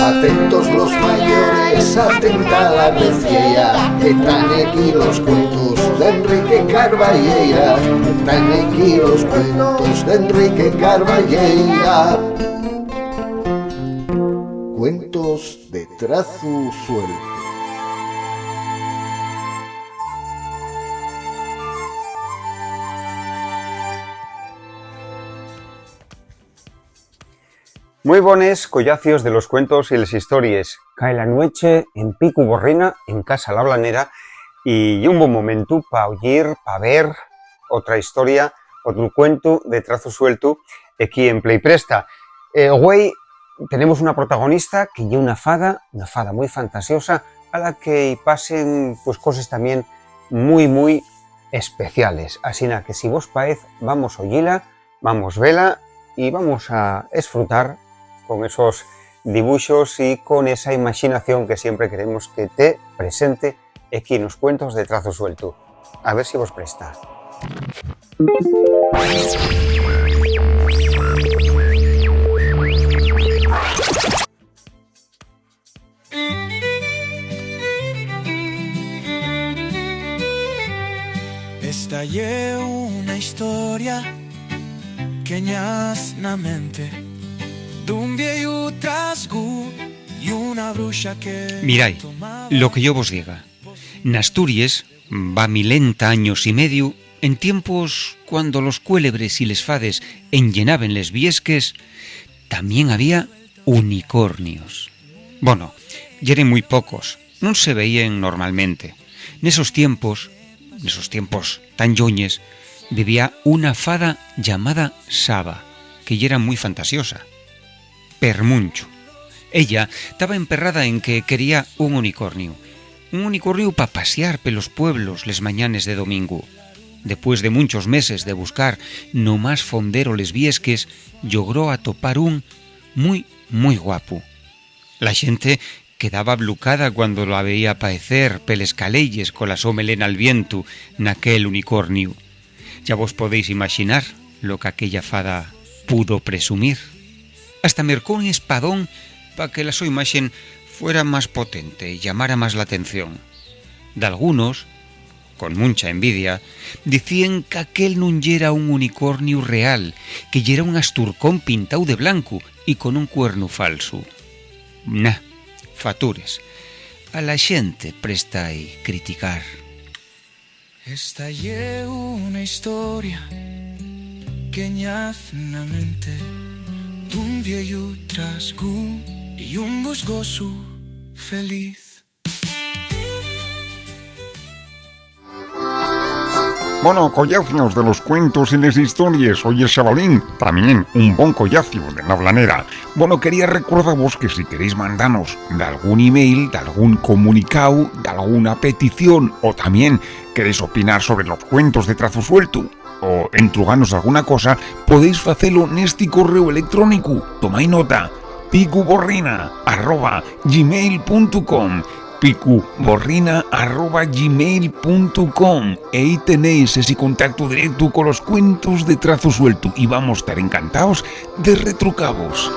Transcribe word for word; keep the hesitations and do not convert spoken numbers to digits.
Atentos los mayores, atenta la veciella, que tán aquí los cuentos d'Enrique Carballeira, tán aquí los cuentos d'Enrique Carballeira. Cuentos de Trazu Sueltu. Mui bones, collacios de los cuentos y les histories. Cae la nueche en Picu Borrina, en Casa La Blanera, y ye un bon momentu pa oyir, pa ver otra historia, otru cuentu de Trazu Sueltu, equí en Play Presta. Eh, güei tenemos una protagonista que ye una fada, una fada mui fantasiosa, a la que-y pasen, pues, coses tamién mui, mui especiales. Asina que, si vos paez, vamos oyila, vamos vela y vamos a esfrutar con esos dibuxos y con esa imaxinación que siempre queremos que te presente equí nos cuentos de Trazu Sueltu. A ver si vos presta. Esta ye una historia que ñaz na mente d'un vieyu trasgu y una bruxa que Mirai, tomaba lo que yo vos diga. N'Asturies, va milenta años y mediu, en tiempos cuando los cuélebres y les fades enllenaben les viesques, tamién había unicornios. Bono, yeren mui pocos, nun se veíen normalmente. Nesos tiempos, nesos tiempos tan lloñes, vivía una fada llamada Saba, que yera mui fantasiosa. Per munchu. Ella taba emperrada en que quería un unicorniu. Un unicorniu pa pasiar pelos pueblos les mañanes de domingu. Depués de munchos meses de buscar no más fondero les viesques, llogró atopar un mui, mui guapu. La xente quedaba ablucada cuando la veía paecer peles caleyes cola so melena al vientu naquel unicorniu. Ya vos podéis imaxinar lo que aquella fada pudo presumir. Hasta mercó un espadón pa que la so imaxen fuera más potente y llamara más l'atención. Dalgunos, con muncha envidia, dicíen qu'aquel nun yera un unicorniu real, que yera un asturcón pintáu de blancu y con un cuernu falsu. Na, fatures. A la xente presta-y criticar. Esta ye una historia que ñaz na mente d'un vieyu trasgu y un busgosu feliz. Bono, collacios de los cuentos y les histories, oye, xabalín, tamién un bon collaciu de La Blanera. Bono, quería recordavos que si queréis mandanos d'algún email, d'algún comunicáu, d'alguna petición, o tamién queréis opinar sobre los cuentos de Trazu Sueltu, o entruganos alguna cosa, podéis facelo nesti corréu electrónicu. Tomái nota: picuborrina arroba gmail punto com, picuborrina arroba gmail punto com. Ehí tenéis esi contactu directu colos cuentos de Trazu Sueltu y vamos tar encantaos de retrucavos.